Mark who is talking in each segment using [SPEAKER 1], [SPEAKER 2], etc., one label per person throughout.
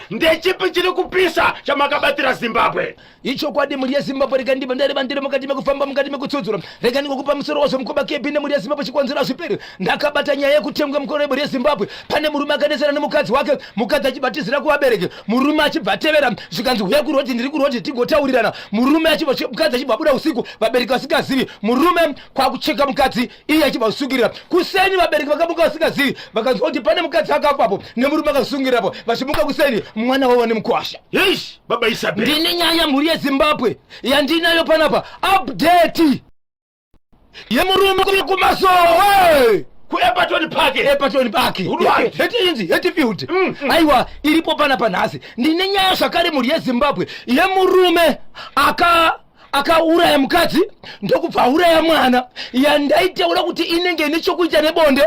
[SPEAKER 1] Ndechipi chiri kupisa chamakabatira Zimbabwe?
[SPEAKER 2] Ichokwadi mhuri yeZimbabwe, rega ndibva ndareva ndiri mukati mekufamba, mukati mekutsudzura. Rega ndingokupa musoro wazvo mukoba KB nemhuri yeZimbabwe, chikonzero hazviperi. Ndakabata nyaya yekutengwa mukoro wemhuri yeZimbabwe. Pane murume akanetsana nemukadzi wake, mukadzi achibva atizira kuvabereki, murume achibva atevera, zvikanzi huya kurodi, ndiri kurodi tigotaurirana. Murume achibva, mukadzi achibva abuda usiku, vabereki vasingazivi, murume kwakucheka mukadzi, iye achibva kusungirira. Kuseni vabereki vakamuka vasingazivi, vakanzwa kuti pane mukadzi akafapo nemurume akasungirirapo. Vachimuka kuseni, mwana wavo nemukwasha.
[SPEAKER 1] Eish, baba Isabel.
[SPEAKER 2] Ndine nyaya mhuri yeZimbabwe yandinayo panapa, update yemurume kuri kumasowe
[SPEAKER 1] kuEperton Park.
[SPEAKER 2] Eperton Park.
[SPEAKER 1] Right.
[SPEAKER 2] Heti inzi Hatfield. Aiwa, iripo panapa nhasi. Ndine nyaya zvakare mhuri yeZimbabwe yemurume akauraya mukadzi ndokubva auraya mwana, yandaitaura kuti inenge ine chokuita nebonde,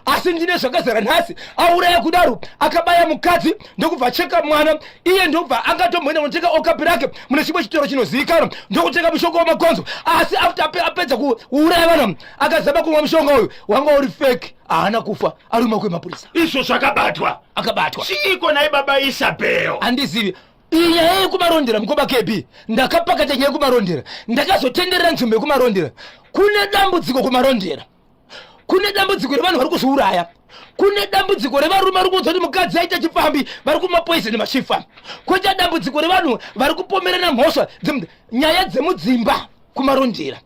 [SPEAKER 2] asi ndine zvakazara nhasi. Auraya kudaro, akabaya mukadzi ndokubva acheka mwana, iye ndokubva angatomboenda kunotenga okapi rake mune chimwe chitoro chinozivikanwa, ndokutenga mushonga wamakonzo. Asi after apedza kuuraya vana, akazama kumwa mushonga uyu, wanga uri fake. Haana kufa, ari mumaoko emapurisa.
[SPEAKER 1] Izvo zvakabatwa.
[SPEAKER 2] Akabatwa.
[SPEAKER 1] Chiiko nhai baba Isabel?
[SPEAKER 2] Handizivi. Iyi nyaya yekumarondera, mukoba KB, ndakapakata nyaya yekumarondera, ndakazotenderera nzvimbo yekumarondera. Kune dambudziko kumarondera, kune dambudziko revanhu vari kuzviuraya, kune dambudziko revarume vari kuudza kuti mukadzi aita chipfambi, vari kumapoison machifa, kwoita dambudziko revanhu vari kupomerana mhosva. Nyaya dzemudzimba kumarondera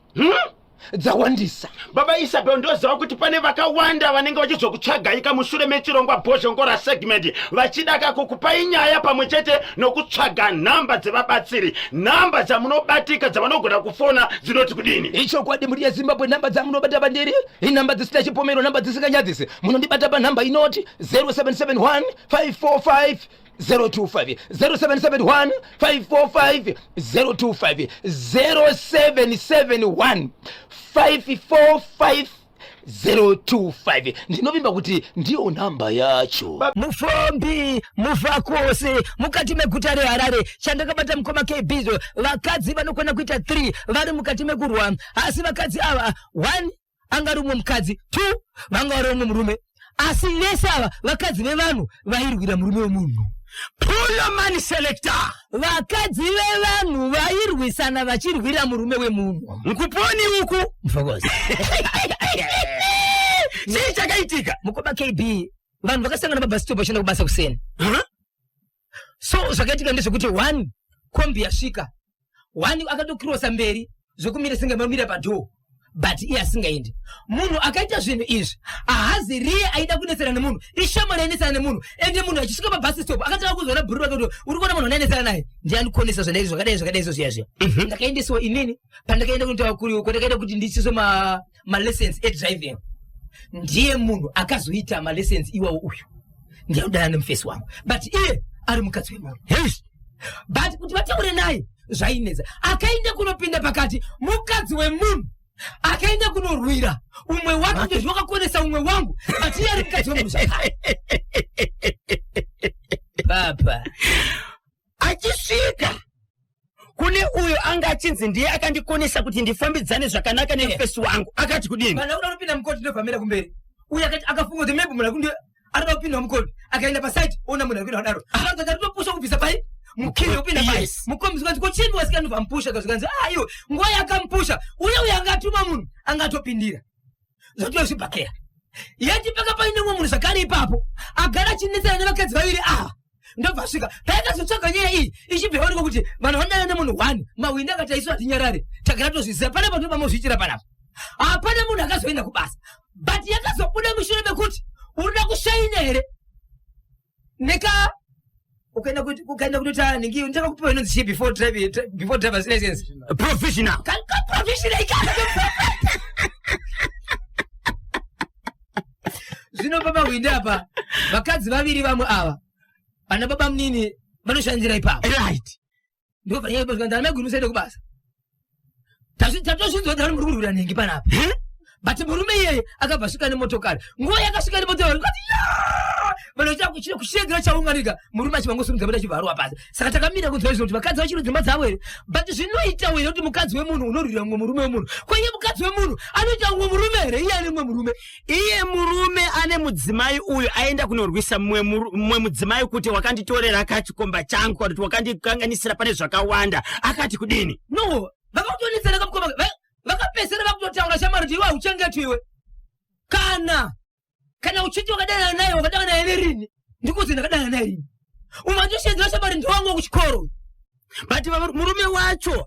[SPEAKER 2] Dzawandisa.
[SPEAKER 1] Baba Isabel, ndoziva kuti pane vakawanda vanenge vachizokutsvagaika mushure mechirongwa Bhozhongora segment, vachida kakukupai nyaya pamwe chete nokutsvaga nhamba dzevabatsiri. Nhamba dzamunobatika dzavanogona kufona dzinoti kudini?
[SPEAKER 2] Ichokwadi mhuri yeZimbabwe, nhamba dzamunobata pandiri inhamba dzisina chipomero, nhamba dzisinganyadzisi. Munondibata panhamba inoti 0771 545 025, 0771 545 025, 0771 545 025. Ndinovimba kuti ndiyo nhamba yacho.
[SPEAKER 3] Mufombi mufakose mukati meguta reHarare, chandakabata mukoma KBzo, vakadzi vanokwana kuita 3 vari mukati mekurwa, asi vakadzi ava, 1 anga ari umwe mukadzi, 2 vanga vari umwe murume, asi vese ava vakadzi vevanhu vairwira murume wemunhu.
[SPEAKER 1] Puloman selector.
[SPEAKER 3] Vakadzi vevanhu vairwisana vachirwira murume wemunhu.
[SPEAKER 1] Nkuponi uku.
[SPEAKER 3] Mfokozi.
[SPEAKER 1] Chii chakaitika?
[SPEAKER 3] Mukoma KB, vanhu vakasangana pabus stop vachienda kubasa kuseni.
[SPEAKER 1] Huh?
[SPEAKER 3] So zvakaitika ndezvekuti one kombi yasvika, one akatokrosa mberi zvekumira senge mamira padhoo, but iye asingaendi. Munhu akaita zvinhu izvi ahazi riye aida kunetsana nemunhu, ishamwari ainetsana nemunhu. Ende munhu achisvika pabus stop akatanga kuzoona bhuru rake kuti uri kuona munhu andainetsana naye ndiye andikonesa zvandai zvakadai zvakadai izvo zviya zviya. Ndakaendeswa inini pandakaenda kunotaura kuri kwandakaenda kuti ndiisiswe malessons edriving, ndiye munhu akazoita malessons iwawo. Uyu ndiye kudana nemufesi wangu, but iye ari mukadzi wemunhu. But kuti vataure naye zvainetsa. Akaenda kunopinda pakati mukadzi wemunhu, akaenda kunorwira umwe wake kuti wakakonesa umwe wangu, but iye ari mukadzi wemunhu zvakare papa.
[SPEAKER 4] Achisvika kune uyo anga achinzi ndiye akandikonesa kuti ndifambidzane zvakanaka nemufesi wangu, akati kudini?
[SPEAKER 3] Vanhu vakuda kupinda mukoti, ndobvamira kumberi. Uye akati akafunga kuti maybe munhu akunde arikuda kupinda mukoti, akaenda pasite ona munhu arikuenda kudaro, akati atopusha kubvisa pai mukiri kupinda pai mukombi. Zvikanzi kochimbi wasika, ndobva mupusha. Zvikanzi aiwe, nguva yakamupusha uye uyo angatuma munhu angatopindira zvotiwa zvibhakera yeti. Paka paine mumwe munhu zvakare ipapo agara achinetsana nevakadzi vaviri ava, ndobva asvika payakazotsvaga nyaya iyi ichibva yaonekwa kuti vanhu vanodana nemunhu one. Mahwindi akati aisu hatinyarare, tagara tozviziva panapa, ndobamozviitira panapa. Hapana munhu akazoenda kubasa, but yakazobuda mushure mekuti urikuda kushaina here neka ukaenda kunoita nhingi ndakakupiwa inonzi chii before driving, before driver's license?
[SPEAKER 4] Provisional.
[SPEAKER 3] Ka provisional ikaka. Zvino pamahwindi apa vakadzi vaviri vamwe ava vana baba munini vanoshandira ipapo. Ndobva maiguru musaende kubasa, tatozvinzwa kuti muri kurwira nhingi panapa. But murume iyeye akabva asvika nemotokari. Nguva yakasvika nemotokari kati ya. Vanhu vachiita kushedzera chaunganika, murume achivangosimudza mota achibva arova pasi. Saka takamira kunzwa izvo kuti vakadzi vachiri dzimba dzavo here? But zvinoita here kuti mukadzi wemunhu unorwira mumwe murume wemunhu? Ko iye mukadzi wemunhu anoita mumwe murume here? Iye ane mumwe murume.
[SPEAKER 4] Iye murume ane mudzimai uyu aenda kunorwisa mumwe mudzimai kuti wakanditorera kachikomba changu kana kuti wakandikanganisira pane zvakawanda. Akati kudini?
[SPEAKER 3] No, vakakutonetsana kamukoma, vakapesera vakutotaura shamwari kuti iwe hauchengetwi iwe. Kana kana uchiti wakadanana naye, wakadanana naye rini? Ndikuzi ndakadanana naye rini? Umwe achishedzera shamwari ndiwangu wekuchikoro.
[SPEAKER 4] But murume wacho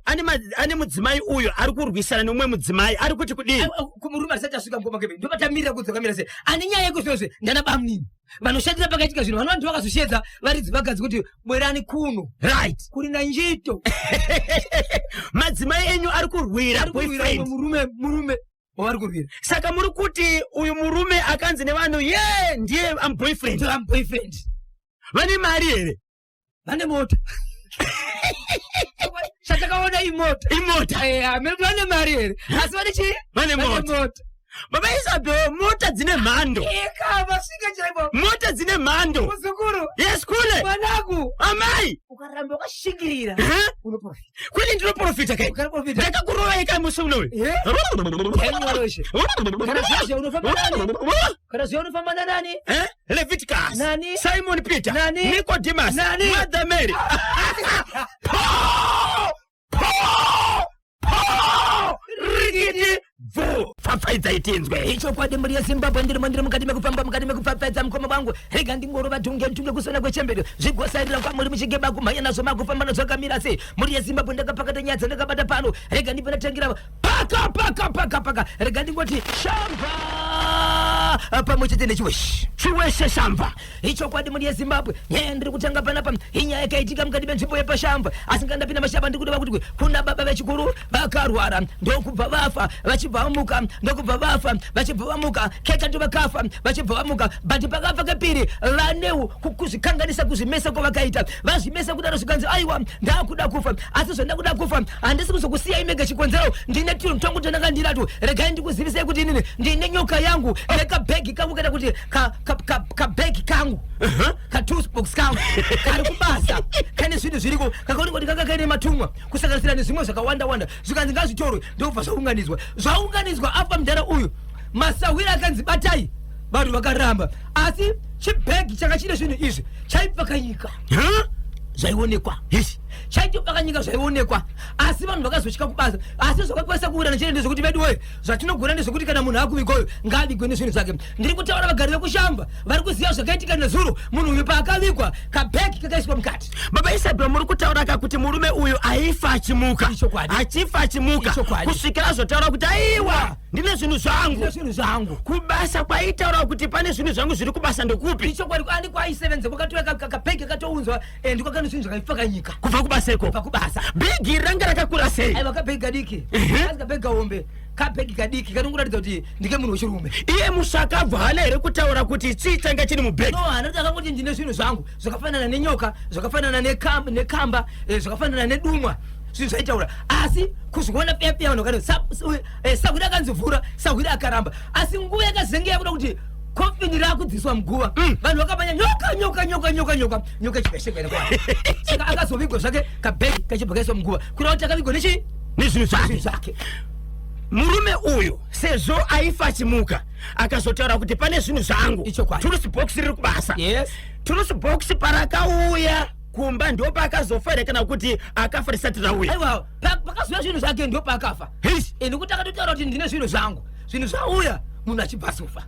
[SPEAKER 4] ane mudzimai uyu ari kurwisana nemumwe mudzimai ari kuti kudini?
[SPEAKER 3] Kumurume asati asvika mukoma kebe ndopatamirira kudzokamira sei ane nyaya yekuzvozve ndana bamnini vanoshandira pakaitika zvinhu vanova ndivo vakazoshedza varidzi vakadzi kuti bwerani kuno.
[SPEAKER 4] Right.
[SPEAKER 3] Kuri nanjito.
[SPEAKER 4] Madzimai enyu ari kurwira
[SPEAKER 3] Ari kurwira
[SPEAKER 4] boyfriend.
[SPEAKER 3] Murume, murume wavari kurwira.
[SPEAKER 4] Saka muri kuti uyu murume akanzi nevanhu ye ndiye am boyfriend.
[SPEAKER 3] Ndiye am boyfriend.
[SPEAKER 4] Vane mari here?
[SPEAKER 3] Vane mota. Chatakaona imota.
[SPEAKER 4] Imota.
[SPEAKER 3] Amene kuti vane mari here? Asi vane chii?
[SPEAKER 4] Vane
[SPEAKER 3] Vane
[SPEAKER 4] mota.
[SPEAKER 3] mota.
[SPEAKER 4] Baba Isabel, mota dzine mhando.
[SPEAKER 3] Eka, masvika chaipo.
[SPEAKER 4] Mota dzine mhando.
[SPEAKER 3] Muzukuru.
[SPEAKER 4] Yes, kule.
[SPEAKER 3] Mwanangu.
[SPEAKER 4] Amai.
[SPEAKER 3] Ukaramba wakashingirira.
[SPEAKER 4] Eh?
[SPEAKER 3] Unoprofita.
[SPEAKER 4] Kwini ndinoprofita kai?
[SPEAKER 3] Ukaprofita.
[SPEAKER 4] Ndakakurova eka musi unoyu.
[SPEAKER 3] Eh? Kai Kana zvazvo unofamba nani? Kana zvazvo unofamba nani?
[SPEAKER 4] Eh? Leviticus.
[SPEAKER 3] Nani?
[SPEAKER 4] Simon Peter.
[SPEAKER 3] Nani?
[SPEAKER 4] Nicodemus.
[SPEAKER 3] Nani?
[SPEAKER 4] Mother Mary. Paul! Paul! Paul! Rikiti bvu. Pfapfaidzai tinzwe.
[SPEAKER 3] Ichokwadi mhuri yeZimbabwe, ndirimo ndiri mukati mekufamba, mukati mekupfapfaidza mukoma wangu. Rega ndingorova tunge tunge kusona kwechembere zvigosarira kwamuri muchigeba kumhanya nazvo makufamba nazvo akamira sei mhuri yeZimbabwe. Ndakapakata nyaya dzandakabata pano, rega ndibve ndatangira paka paka paka paka. Rega ndingoti Shamba pamwe chete neChiweshe.
[SPEAKER 4] Chiweshe Shamba.
[SPEAKER 3] Ichokwadi mhuri yeZimbabwe, nyaya ndiri kutanga panapa inyaya yakaitika mukati menzvimbo yepaShamba. Asi ngandapinda mashamba, ndiri kudeva kuti kuna baba vechikuru vakarwara ndokubva vafa, vachibva vamuka, ndokubva vafa, vachibva vamuka, ketatu vakafa, vachibva vamuka. But pakafa kepiri vaneu kuzvikanganisa, kuzvimesa kwavakaita, vazvimesa kudaro zvikanzi aiwa, ndakuda kufa, asi zvandakuda kufa handisi kuzokusiyai mega. Chikonzero ndine tunhu twangu tandanga ndinato. Regai ndikuzivisai kuti inini ndine nyoka yangu nekabhegi kangu, kana kuti kabhegi kangu, katoothbox kangu kari kubasa, kane zvinhu zviriko, kakaonekwa kuti kanga kaine matumwa kusanganisira nezvimwe zvakawanda wanda. Zvikanzi ngazvitorwe, ndokubva zvaunganidzwa. Zvaunganidzwa, afa mudhara uyu, masahwira akanzi batai vanhu vakaramba, asi chibhegi changa chine zvinhu izvi chaipfakanyika.
[SPEAKER 4] Huh?
[SPEAKER 3] Zvaionekwa.
[SPEAKER 4] Yes.
[SPEAKER 3] Chaitopfakanyika, zvaionekwa, asi vanhu vakazosvika kubasa. Asi zvakakwanisa kuwirana chete ndezvekuti vedu woye, zvatinogona ndezvekuti kana munhu akuvigwayo ngaavigwe nezvinhu zvake. Ndiri kutaura vagari vekuShamba vari kuziva zvakaitika nezuro munhu uyu paakavigwa, kabhegi kakaiswa mukati.
[SPEAKER 4] Baba Isabel, muri kutaura ka kuti murume uyu aifa achimuka.
[SPEAKER 3] Ichokwadi.
[SPEAKER 4] Achifa achimuka.
[SPEAKER 3] Ichokwadi.
[SPEAKER 4] Kusvikira azotaura kuti aiwa, ndine zvinhu zvangu.
[SPEAKER 3] Ndine zvinhu zvangu.
[SPEAKER 4] Kubasa kwaitaura kuti pane zvinhu zvangu zviri kubasa ndokupi?
[SPEAKER 3] Ichokwadi, ani kwaisevenza kwakatouya kabhegi kakatounzwa, ndiko kane zvinhu zvakaipfakanyika.
[SPEAKER 4] Kubva kubasa ikoko.
[SPEAKER 3] Kubva kubasa.
[SPEAKER 4] Bhegi ranga rakakura sei?
[SPEAKER 3] Aiwa, kabhegi kadiki. Asi kabhegi kahombe, kabhegi kadiki kanongoratidza kuti ndike munhu wechirume.
[SPEAKER 4] Iye musakabva hana here kutaura kuti chii changa chiri mubhegi?
[SPEAKER 3] No, hana kuti akangoti ndine zvinhu zvangu zvakafanana nenyoka, zvakafanana nekamba, zvakafanana nedumwa, zvinhu zvaitaura. Asi kuzviona peya peya, vanhu vakati sahwira akanzi vhura, sahwira akaramba. Asi nguva yakazenge yakuda kuti kofini rakudziswa muguva, vanhu vakamanya nyoka, nyoka, nyoka, nyoka, nyoka, nyoka ichibva kwa. Saka akazovigwa zvake, kabhegi kachibva kaiswa muguva, kureva kuti akavigwa nechi
[SPEAKER 4] Nezvinhu zvake.
[SPEAKER 3] Zvinhu zvake.
[SPEAKER 4] Murume uyu sezvo aifa achimuka, akazotaura kuti pane zvinhu zvangu.
[SPEAKER 3] Ichokwadi.
[SPEAKER 4] Tools box riri kubasa.
[SPEAKER 3] Yes.
[SPEAKER 4] Tools box parakauya kumba ndopaakazofa here, kana kuti akafa risati rauya?
[SPEAKER 3] Aiwa, pakazouya zvinhu zvake ndopaakafa.
[SPEAKER 4] Heish.
[SPEAKER 3] Nekuti akatotaura kuti ndine zvinhu zvangu, zvinhu zvauya, munhu achibva azofa.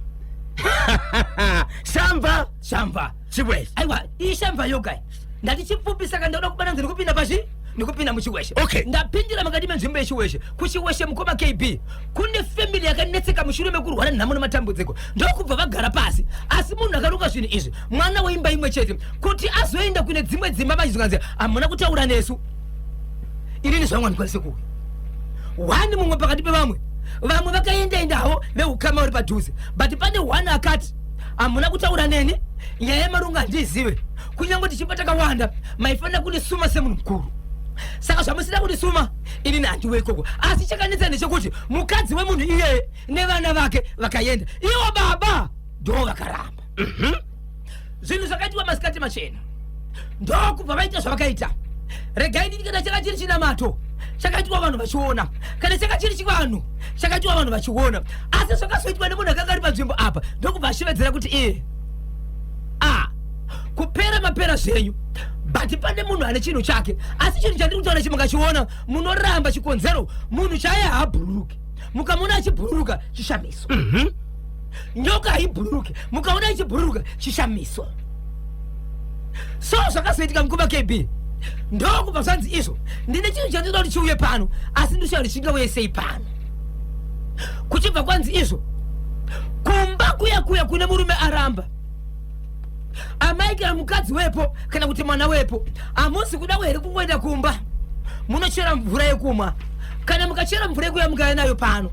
[SPEAKER 4] Shamba.
[SPEAKER 3] Shamba.
[SPEAKER 4] Chiweshe.
[SPEAKER 3] Aiwa, ishamba yoga iyi. Ndati chipfupi, saka ndauda kubananza nekupinda pachi nekupinda muChiweshe.
[SPEAKER 4] Okay.
[SPEAKER 3] Ndapindira makati menzvimbo yeChiweshe. KuChiweshe, mukoma KB, kune family yakanetseka mushure mekurwara nhamo nematambudziko, ndokubva vagara pasi. Asi munhu akaruka zvinhu izvi mwana weimba imwe chete. Kuti azoenda kune dzimwe dzimba, vachizonzi hamuna kutaura nesu, inini zvangu handikwanise kuuya. One mumwe pakati pevamwe, vamwe vakaendaendawo veukama uri padhuze, but pane one akati hamuna kutaura neni, nyaya yemarunga handiizive, kunyange tichipa takawanda maifanira kundisuma semunhu mukuru, saka zvamusina kundisuma inini handiwe ikoko. Asi chakanetsa ndechekuti mukadzi wemunhu iyeye nevana vake vakaenda, ivo baba ndo vakaramba. Zvinhu zvakaitwa masikati machena, ndokubva vaita zvavakaita. Regai nditi, kana changa chiri chinamato chakaitwa vanhu vachiona, kana changa chiri chivanhu chakaitwa vanhu vachiona, asi zvakazoitwa nemunhu akanga ari panzvimbo apa, ndokubva ashevedzera kuti iye a kupera mapera zvenyu, but pane munhu ane chinhu chake. Asi chinhu chandiri kutaura ichi mukachiona munoramba. Chikonzero, munhu chaiye haabhururuki. Mukamuona achibhururuka, chishamiso. Nyoka haibhururuki. Mukaona ichibhururuka, chishamiso. So zvakazoitika, mukoma KB, ndokubva zvanzi izvo, ndine chinhu chandinoda kuti chiuye pano, asi ndishaa kuti chingauye sei pano. Kuchibva kwanzi izvo, kumba kuya kuya kune murume aramba amai kana mukadzi wepo kana kuti mwana wepo, hamusi kuda here kungoenda kumba munochera mvura yekumwa? Kana mukachera mvura yekuya, mukaya nayo pano,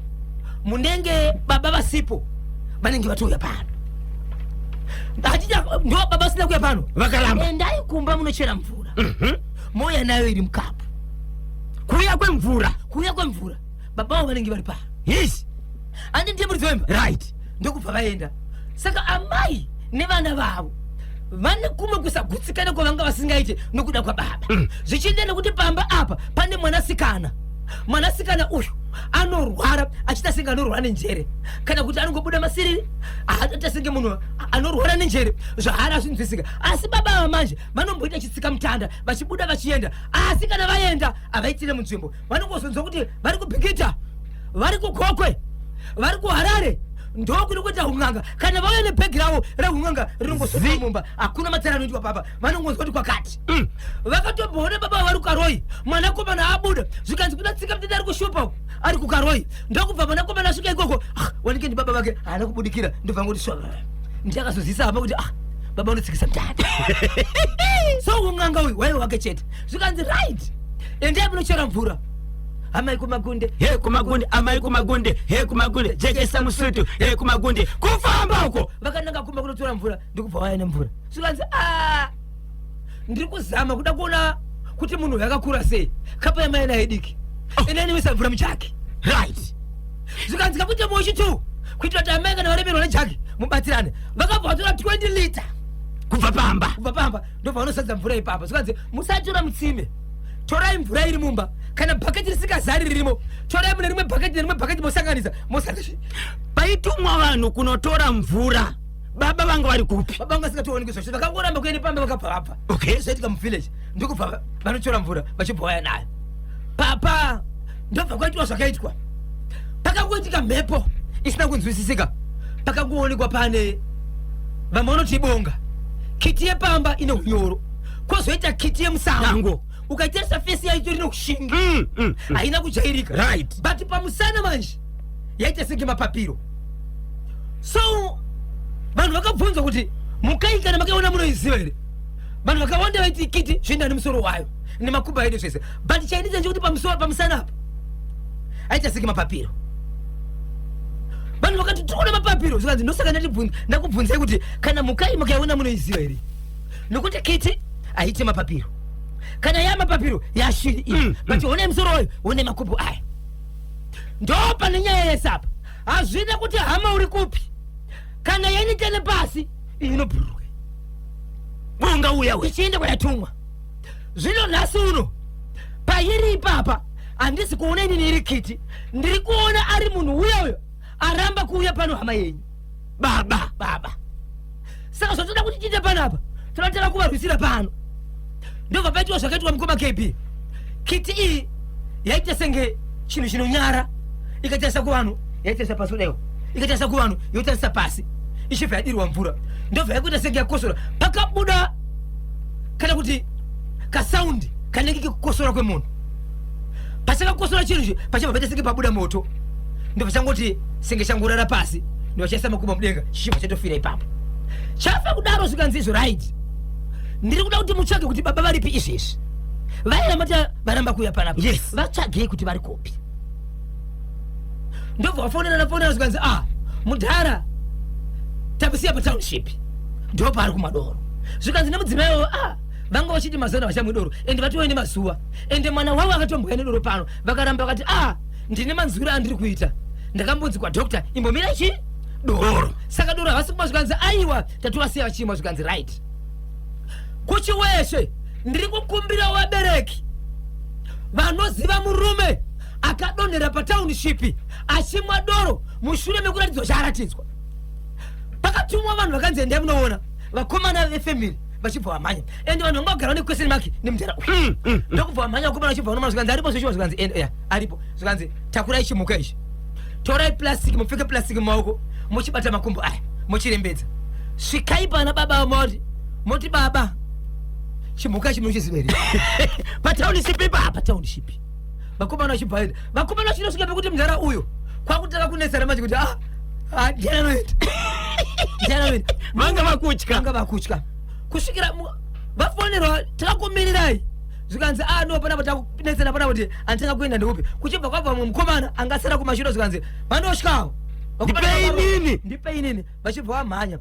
[SPEAKER 3] munenge baba vasipo vanenge vatouya pano. Hatita ndo baba vasina kuya pano.
[SPEAKER 4] Vakaramba.
[SPEAKER 3] Endai kumba munochera mvura, mouya nayo iri mukapu.
[SPEAKER 4] Kuuya kwemvura.
[SPEAKER 3] Kuuya kwemvura, baba vavo vanenge vari pano. Handi ndiye muridzi wemba?
[SPEAKER 4] Right.
[SPEAKER 3] Ndokubva vaenda. Saka amai nevana vavo vane kumwe kusagutsikana kwavanga vasingaite nokuda kwababa, zvichienda nekuti pamba apa pane mwanasikana. Mwanasikana uyu anorwara, achiita senge anorwara nenjere, kana kuti anongobuda masiriri, aita senge munhu anorwara nenjere, zvaari azvinzwisika. Asi baba ava manje vanomboita chitsika mutanda, vachibuda vachienda, asi kana vaenda havaitire munzvimbo. Vanongozonzwa kuti vari kuBhikita, vari kuGokwe, vari kuHarare, ndokuri kuita un'anga. Kana vauya nebhegi ravo reun'anga, rinongosvika mumba, hakuna matare anoitwa papa. Vanongonzwa kuti kwakati. Vakatomboona baba vari kuKaroi, mwanakomana abuda, zvikanzi kuna tsika mutenda ari kushupa uku, ari kuKaroi. Ndokubva mwanakomana asvika ikoko, ah, wanike ndi baba vake haana kubudikira. Ndobva ngoti swa, ndiakazozivisa hama kuti ah, baba unotsikisa mutanda. So un'anga uyu waiva wake chete. Zvikanzi right, endai munochera mvura, amai kumagunde.
[SPEAKER 4] He kumagunde, amai kumagunde, he kumagunde, jekesa musutu, he kumagunde, kufamba uko.
[SPEAKER 3] Vakananga kumba kunotora mvura, ndikubva vaya nemvura. Zvikanzi a ndiri kuzama kuda kuona kuti munhu uyu akakura sei, kapa yamai naye diki. Oh. Endai niwisa mvura mujagi. Zvikanzi kakuite moshi tu, kuitira kuti amai kana varemerwa nejagi mubatsirane. Vakabva vatora 20 lita
[SPEAKER 4] kubva pamba.
[SPEAKER 3] Kubva pamba, ndobva vanosadza mvura ipapa. Zvikanzi musatora mutsime, torai mvura iri mumba. Kana bhaketi risingazari ririmo, torai mune rimwe bhaketi nerimwe bhaketi, mosanganisa, mosaka.
[SPEAKER 4] Paitumwa vanhu kunotora mvura, baba vanga vari kupi?
[SPEAKER 3] Baba vanga singatooneki zvose, vakangoramba kuenda pamba, vakabva vabva. Zvaitika muvillage, ndokubva vanotora mvura, vachibva vaya nayo papa. Ndobva kwaitwa zvakaitwa. Pakangoitika mhepo isina kunzwisisika, pakangoonekwa pane vamwe vanoti ibonga, kiti yepamba ine unyoro, kwozoita kiti yemusango.
[SPEAKER 4] Sango.
[SPEAKER 3] Ukaitarisa face yaito rine ushingi, haina kujairika. But pamusana manje yaita senge mapapiro. So vanhu vakabvunzwa kuti mukai kana makaiona munoiziva here? Vanhu vakawanda vaiti kiti, zvoenda nemusoro wayo nemakumbo ayo nezvese, but chainetsa ndechekuti pamusoro, pamusana apa aita senge mapapiro. Vanhu vakati tikuona mapapiro. Zvikanzi ndosaka ndakubvunzai kuti kana mukai mukaiona munoiziva here, nokuti kiti haite mapapiro. Kana yamapapiro yashiri iyi. But one musoro wayo, one makumbo aya, ndo pane nyaya yese apa. Hazvina kuti hama uri kupi, kana yenitene pasi iyi inobhururuka.
[SPEAKER 4] Bunga uya we.
[SPEAKER 3] Ichienda kwayatumwa. Zvino nhasi uno pairi ipapa handisi kuona inini iri kiti, ndiri kuona ari munhu uya uyo aramba kuuya pano, hama yenyu.
[SPEAKER 4] Baba.
[SPEAKER 3] Baba. Saka zvatoda kuti tiite panapa, toda tava kuvarwisira pano. Ndobva paitwa zvakaitwa, mukoma KB. Kiti iyi yaita senge chinhu chinonyara. Ikatarisa kuvanhu yaitarisa pasi kudaiwo, ikatarisa kuvanhu yotarisa pasi, ichibva yadirwa mvura, ndobva yakuita senge yakosora. Pakabuda kana kuti kasaundi kanenge kekukosora kwemunhu. Pachakakosora chinhu ichi, pachabva paita senge pabuda moto, ndobva changoti senge changorara pasi, ndobva chaisa makumbo mudenga, chichibva chatofira ipapo, chafa kudaro. Zvikanzi izvo right, ndiri kuda kuti mutsvage kuti baba varipi izvezvi. Vairamba, varamba kuuya panapa. Vatsvagei kuti vari kupi. Ndobva vafonerana fonera, zvikanzi ah, mudhara takusiya patownship, ndo paari kumadoro. Zvikanzi nemudzimai wavo, ah, vanga vachiti mazuva vachamwe doro, ende vatove nemazuva, ende mwana wavo akatomboya nedoro pano. Vakaramba, vakati ah, ndine manzwiro andiri kuita, ndakambonzi kwadoctor imbomira chi. Doro. Saka doro havasi kumwa, zvikanzi aiwa, tatovasiya vachimwa. Zvikanzi right. KuChiweshe ndiri kukumbira vabereki vanoziva murume akadonhera patownship achimwa doro mushure mekuratidzwa chaaratidzwa. Pakatumwa vanhu, vakanzi endai munoona vakomana vefamily, vachibva vamhanya. Ende vanhu vanga vagara nequestion mark nemudhara uyu. Ndokubva vamhanya vakomana, vachibva vanomana, zvikanzi aripo zveshuwa. Zvikanzi ya, aripo. Zvikanzi takurai chimuka ichi, torai plastic, mupfeke plastic mumaoko, muchibata makumbo aya, muchirembedza, svikai pana baba, moti moti baba, chimhuka ichi munochiziva here?
[SPEAKER 4] Patownship ipapa.
[SPEAKER 3] Patownship. Vakomana vachibva vaenda, vakomana vachinosvika pekuti mudhara uyo kwakutanga kunetsana manje kuti ah, ah, ndiani anoenda, ndiani anoenda?
[SPEAKER 4] Vanga vakutya.
[SPEAKER 3] Vanga vakutya kusvikira vafonerwa, takakumirirai. Zvikanzi a no, panapa takunetsana panapa kuti anditanga kuenda ndeupi. Kuchibva kwabva mumwe mukomana angasara kumashure, zvikanzi vandosvikawo.
[SPEAKER 4] Ndipei inini.
[SPEAKER 3] Ndipei inini. Vachibva vamhanya.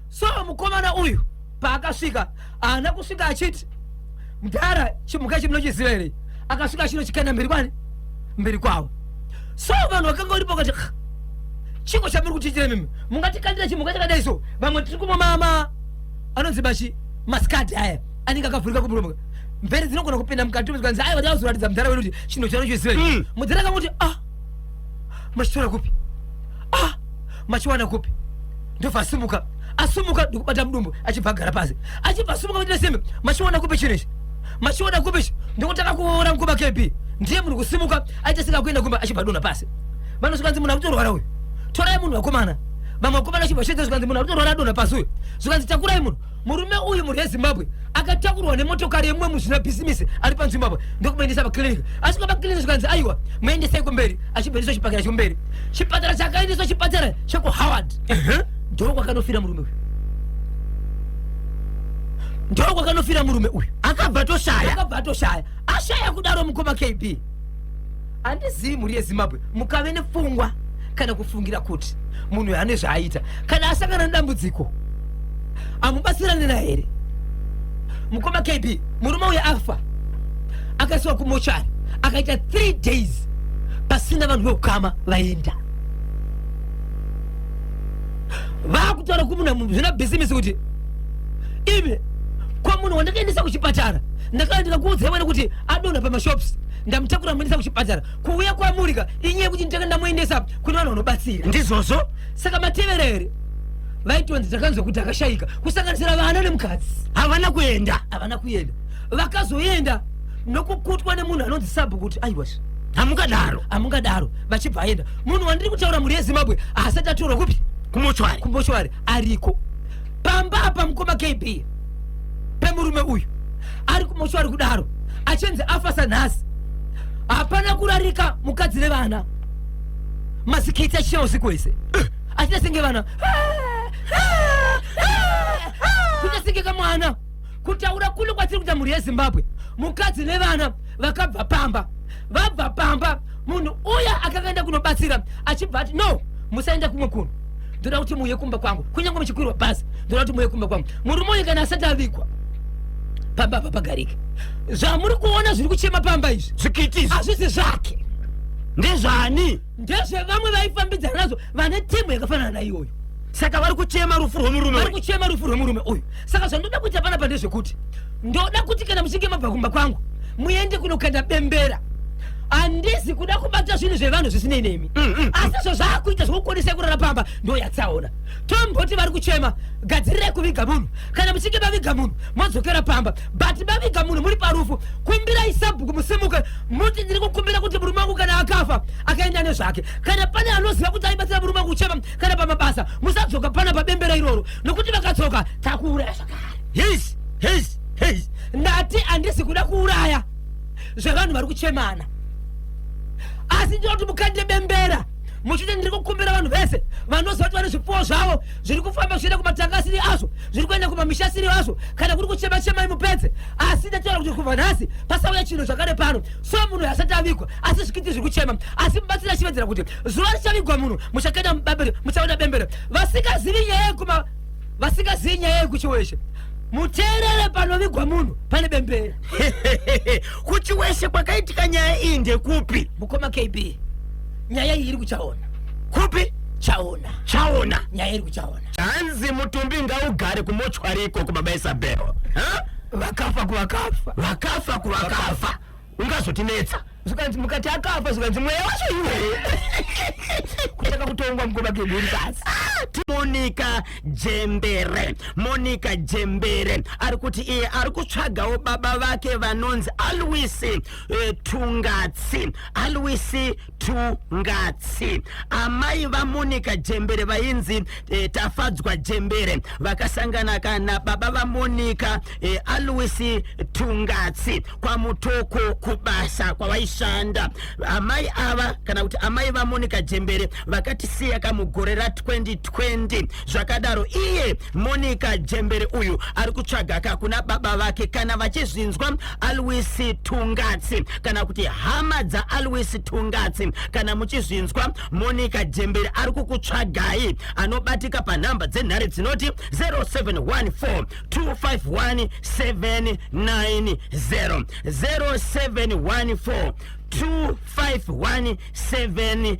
[SPEAKER 3] So mukomana uyu paakasvika, haana kusvika achiti mudhara, chimhuka ichi munochiziva here? Akasvika achinochikanda mberi kwani, mberi kwavo. So vanhu vakanga varipo vakati, "Kh, chiko chamuri kutiitira mimi? Mungatikandira chimhuka chakadai? So vamwe tiri kumwa mama anonzi machi masikati aya anenge akavhurika kumuromo, mvere dzinogona kupinda mukati." Zvikanzi aiwa, takazoratidza mudhara wedu kuti chinhu chanochiziva. Mudhara akanguti, ah, machitora kupi? Ah, machiwana kupi? Ndobva asimuka, asumuka ndikubata mudumbu, achibva agara pasi, achibva asimuka kuti nesimbe, machiwana kupi chinhu ichi? Machiwana kupi ichi? Ndikutanga kuora mukoma KB, ndiye munhu kusimuka aita singa kuenda kumba, achibva adonha pasi. Vanosvikanzi munhu akutorwara uyu, torai munhu vakomana. Vamwe vakomana achibva chete, zvikanzi munhu akutorwara, adonha pasi uyu. Zvikanzi takurai munhu. Murume uyu, mhuri yeZimbabwe, akatakurwa nemotokari yemumwe muzvinabhizimisi ari panzvimbo apo, ndokumuendesa pakliniki. Asvika pakliniki, zvikanzi aiwa, muendesai kumberi. Achibva chipakira chikumberi, chipatara chakaendeswa chipatara chekuHoward. Ndo kwakanofira murume uyu, ndo kwakanofira murume uyu.
[SPEAKER 4] Akabva toshaya.
[SPEAKER 3] Akabva atoshaya. Ashaya kudaro, mukoma KB, handizivi, mhuri yeZimbabwe, mukave nepfungwa kana kufungira kuti munhu ane zvaaita kana asangana nedambudziko, amubatsirane naye here? Mukoma KB, murume uyu afa, akaisiwa kumochari, akaita 3 days pasina vanhu veukama vaenda. Vaakutaura kumunhu zvina bhizimisi kuti imi, kwa munhu wandakaendesa kuchipatara, ndakanga ndikakuudzai wena kuti adonha pamashops, ndamutakura muendesa kuchipatara, kuuya kwamurika inyaya yekuti nditanga ndamuendesa kune vanhu vanobatsira.
[SPEAKER 4] Ndizvozvo.
[SPEAKER 3] Saka matevera here? Vaitonzi takanzwa kuti akashayika, kusanganisira vana nemukadzi.
[SPEAKER 4] Havana kuenda.
[SPEAKER 3] Havana kuenda. Vakazoenda nokukutwa nemunhu anonzi sabhu kuti aiwa,
[SPEAKER 4] Hamungadaro.
[SPEAKER 3] Hamungadaro. Vachibva aenda. Munhu wandiri kutaura, mhuri yeZimbabwe, haasati atorwa kupi?
[SPEAKER 4] Kumochwari.
[SPEAKER 3] Kumochwari, ariko pamba apa, mukoma KB, pemurume uyu ari kumochwari kudaro, achinzi afa sanhasi. Hapana kurarika mukadzi nevana, masikiti achichema usiku wese, achita senge vana, kuita senge kamwana. Kutaura kuno kwatiri kuita, mhuri yeZimbabwe, mukadzi nevana vakabva pamba. Vabva pamba, munhu uya akakaenda kunobatsira achibva ati no, musaenda kumwe kunhu, ndoda kuti muuye kumba kwangu, kunyange muchikwirwa bhazi, ndoda kuti muuye kumba kwangu. Murume uyu kana asati avigwa, pamba apa pagarike. Zvamuri kuona zviri kuchema pamba izvi,
[SPEAKER 4] Zvikiti izvi,
[SPEAKER 3] hazvisi zvake.
[SPEAKER 4] Ndezvani?
[SPEAKER 3] Ndezvevamwe vaifambidzana nazvo, vane timu yakafanana naiyoyo.
[SPEAKER 4] Saka vari kuchema rufu rwemurume
[SPEAKER 3] vari
[SPEAKER 4] uyu.
[SPEAKER 3] Kuchema rufu rwemurume uyu. Saka zvandoda kuita panapa ndezvekuti ndoda kuti kana muchinge mabva kumba kwangu, muende kunokanda bembera. Handizi kuda kubata zvinhu zvevanhu zvisinei nemi, asi zvo zvaakuita zvokukonesai kurara pamba ndo yatsaona. Tomboti vari kuchema, gadzirirai kuviga munhu. Kana muchinge maviga munhu, modzokera pamba. But maviga munhu, muri parufu, kumbirai sabhuku, musimuke muti ndiri kukumbira kuti murume wangu kana akafa akaenda nezvake. Kana pane anoziva kuti aibatsira murume wangu kuchema kana pamabasa, musadzoka pana pabembera iroro, nokuti vakadzoka takuuraya zvakare.
[SPEAKER 4] Yes yes yes
[SPEAKER 3] Ndati handisi kuda kuuraya zvevanhu vari kuchemana, asi ndinoda kuti mukande bembera muchiti ndiri kukumbira vanhu vese vanoziva kuti vane zvipfuwo zvavo zviri kufamba zvichienda kumatanga asiri azvo, zviri kuenda kumamisha asiri azvo, kana kuri kuchema, chemai mupedze. Asi ndataura kuti kubva nhasi pasauya chinhu zvakare pano. So munhu asati avigwa, asi zvikiti zviri kuchema, asi mubatsiri achivedzera kuti zuva richavigwa munhu muchakaenda mubambere, muchaona bembere. Vasingazivi nyaya yekuma, vasingazivi nyaya yekuChiweshe, muteerere, panovigwa munhu pane bembera.
[SPEAKER 4] KuChiweshe kwakaitika nyaya iyi ndekupi?
[SPEAKER 3] Mukoma KB, nyaya iyi iri kuchaona.
[SPEAKER 4] Kupi?
[SPEAKER 3] Chaona.
[SPEAKER 4] Chaona.
[SPEAKER 3] Nyaya iri kuchaona.
[SPEAKER 4] Hanzi mutumbi ngaugare kumochwari ikoko baba Isabel. Ha?
[SPEAKER 2] Vakafa kuvakafa.
[SPEAKER 4] Vakafa kuvakafa. Ungazotinetsa.
[SPEAKER 2] Zvikanzi mukati akafa zvikanzi mweya wacho iwe. Kutaka kutongwa mukoma kebiri pasi.
[SPEAKER 4] Monica Jembere. Monica Jembere ari kuti iye ari kutsvagawo baba vake vanonzi Alois eh, Tungatsi. Alois Tungatsi. Amai vaMonica Jembere vainzi eh, Tafadzwa Jembere vakasangana kana baba vaMonica eh, Alois Tungatsi kwaMutoko kubasa kwavaishanda. Amai ava kana kuti amai vaMonica Jembere vakatisiya kamugore ra 2020. Zvakadaro iye Monica Jembere uyu ari kutsvaga ka kuna baba vake kana vachizvinzwa Alois Tungatsi kana kuti hama dzaAlois Tungatsi kana muchizvinzwa Monica Jembere ari kukutsvagai anobatika panhamba dzenhare dzinoti 0714 251 790 0714 251 790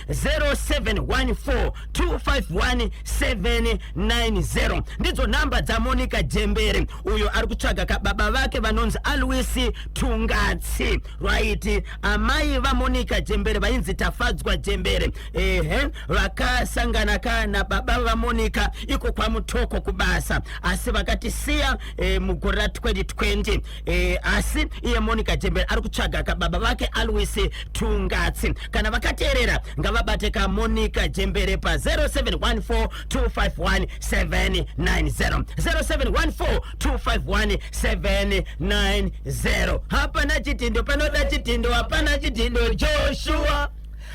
[SPEAKER 4] 0714 251 790 ndidzo nhamba dzamonica jembere uyo ari kutsvaga kababa vake vanonzi aloisi tungatsi right amai vamonica jembere vainzi tafadzwa jembere ehe vakasangana ka nababa vamonica iko kwamutoko kubasa asi vakatisiya e, mugore ra 2020 e, asi iye monica jembere ari kutsvaga kababa vake alois tungatsi kana vakateerera ngavabate kamonica jembere pa 0714 251 790 0714 251 790 hapana chitindo panoda chitindo hapana chitindo joshua